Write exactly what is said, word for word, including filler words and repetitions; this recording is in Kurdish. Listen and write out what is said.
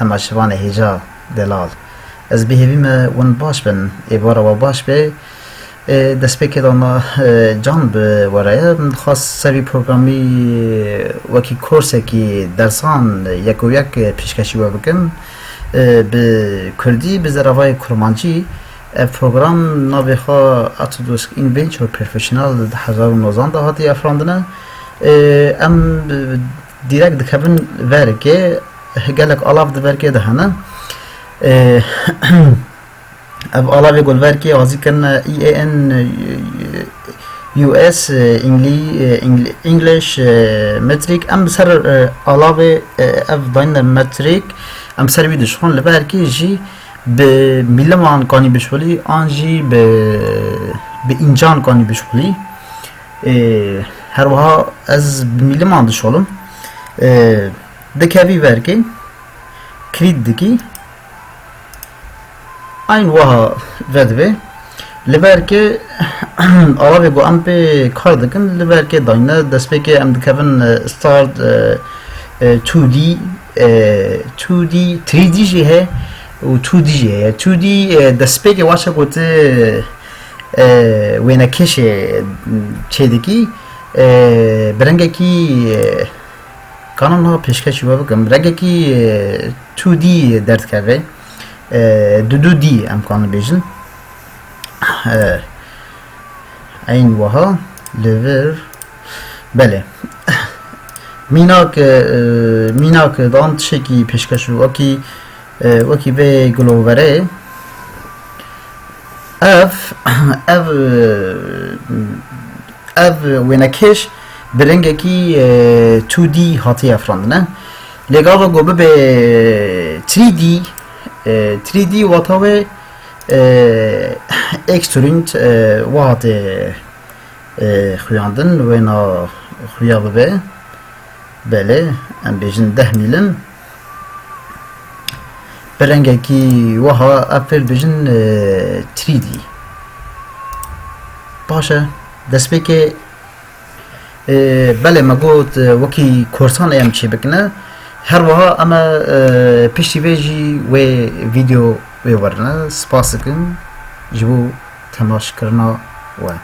Temaşevanê hêja delal. Ez bi hêvî me hûn baş bin. Êvara we baş be. E, destpêkê de me, e, can bi we re ye. Min dixwest ser vî programî, e, wekî kursekî dersan yek û yek, e, pêşkêşî we bikim. E, bi kurdî, bi zeravayê kurmancî. Ev program navê xwe Autodesk Inventor Professional di hezar û nozan de hatiye afirandine. E, em, e, direkt dikevin verkê, gelek alav di verkê de hene. E, ev alavê ku li verkê hazî kirine E A N, e, U S, e, Ingli-, e, Ingli-, English, e, metric. Em bi ser, e, alavê, e, ev dayne metric. Em ser wî dişixin li verkê jî bi mîliman kanî bişwilî an jî bi, bi încan kanî bişwilî. E, her wiha ez bi mîliman dişolim. E, dikevî verkê, create dikî. Eyn wiha vedibe. Li verkê alavê ku em pê kar dikin, li verkê dayne, destpêkê em dikevin, e, start, e, e, two D, e, two D, three D jî heye û two D jî heye. Two D, e, destpêkê waşe ku tu, e, wênekêşê çêdikî, e, bi rengekî, e, Kana niha pêşkêşî we bikim. Rengekî, e, two D derdikeve. E, du du D em kanin bêjin. E, eyn wiha li vir. Belê. Mînak, e, mînak dan tiştekî pêşkêş û wekî, e, wekî vê gloverê. Ev, ev, e, ev wênekêş bi rengekî, e, two D hatiye afirandine. Lê gava ku bibe three D, e, three D wata wê, e, extrude, e, wa hate, e, xuyandin, wêna xuya bibe. Belê, em bêjin deh mîlim. Bi rengekî wiha ev pê dibêjin, e, three D. Baş e, destpêkê, e, belê me got, e, wekî kursan em çê bikine. Her wiha em e, e, piştî vê jî wê vîdeo wê werine. Spas dikim ji bo temaşkirina we.